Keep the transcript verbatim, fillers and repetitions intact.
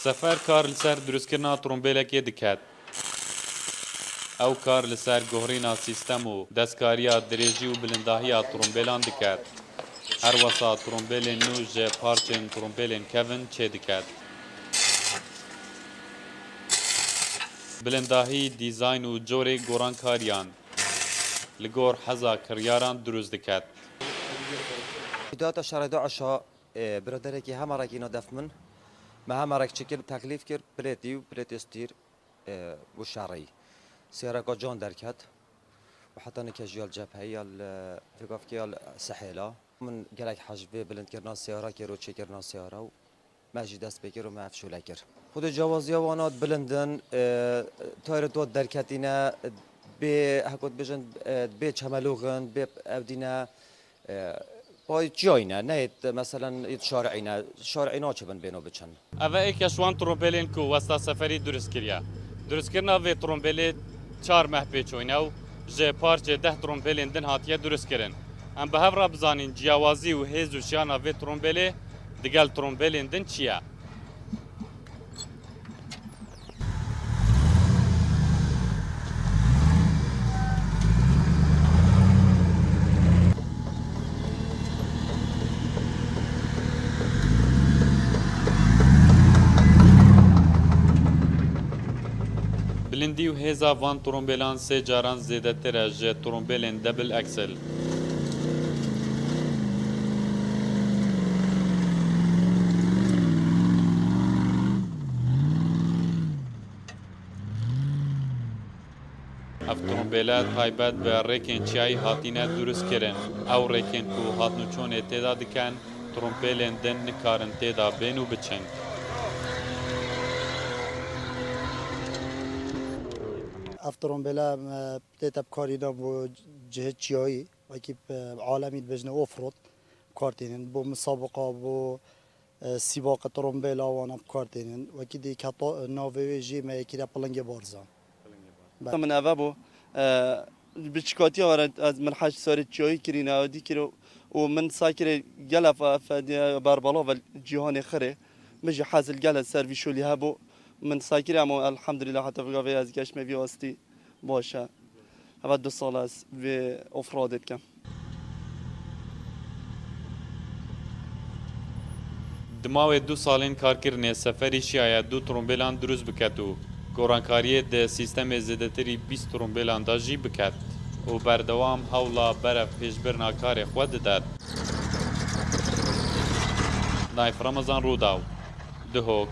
Sefer kar li ser dirustkirina trombêlekê diket. Ew kar li ser guhrîna sîstem û destkariya dirêjî û bilindahiya trombêlan diket. Her wesa trombêlên nû ji parçên trombêlên kevin çêdiket. Bilindahî, dîzayn û corê gorankariyan li gor heza kiryaran dirust diket. Îdata şerê DAIŞ'a, e, biraderekî hemerekî na def min. Me hemerek çi kir, teklîf kir, pilêtî û pilêtê stîr, e, û şerî. Sêreka can derket. Û heta nike jî ya li cepheyê, ya li, e, vêgavkê ya li Sehêla. Min gelek hej vê bilindkirina seyara kir û çêkirina seyara û me jî dest pê kir û me ev şûle kir. Xwedê cewaziya wana bilind in, e, tayret wan derketîne, bê, heko dibêjin, e, bê çemelûx in, bê ev dîne, e, pay çiyayî ne, neyê, meselen, yê şarî ne, şarî naçibin bêno biçin. Ev e êk ji wan trombêlên ku Westa Seferî durust kiriye. Durustkirina vê trombêlê çar meh pêç oyne û ji parçê deh trombêlên din hatiye durustkirin. Em bi hev re bizanîn ciyawazî û hêz û şiyana vê trombêlê digel trombêlên din çi ye. Bilindî û hêza van trombêlan sê caran zêdetir e ji trombêlên double axle. Ev trombêle taybet bi rêkên çiyayî hatine durustkirin. Ew rêkên ku hatnûçûnê tê de dikin, trombêlên din nikarin tê de bên û biçin. Ev trombêle, e, tête bikarîne bo cihê çiyayî, wekî, e, alemî dibêjine off-road, bi kar tênin. Bo misabiqa, bo, e, sîbaqa trombêla wana bi kar tênin. Wekî dî keta, e, navê wê jî me yekî re Pilingê Barzan. Be. Min eve bû, e, bi çikatiya were ez min heşt serê çiyayî kirîne, ew dî kiro û min sa kirê gele fe-, fediye berbala ve cîhanê xirê. Min jî hezil gele ser vî şolî hebû. Min sa kirê, ama elhamdulillah heta vê gavê ez geşme vî astî baş e. Heva du sal ez vê off-roadê dikim. Di mawê du salên karkirinê Seferî şiyaye du trombêlan dirust biket û gorankariyê di sîstemê zêdetirî bîst trombêlan de jî biket û berdewam hewla berev pêşbirina karê xwe didet. Nayf Remezan, Rûdaw, Duhok.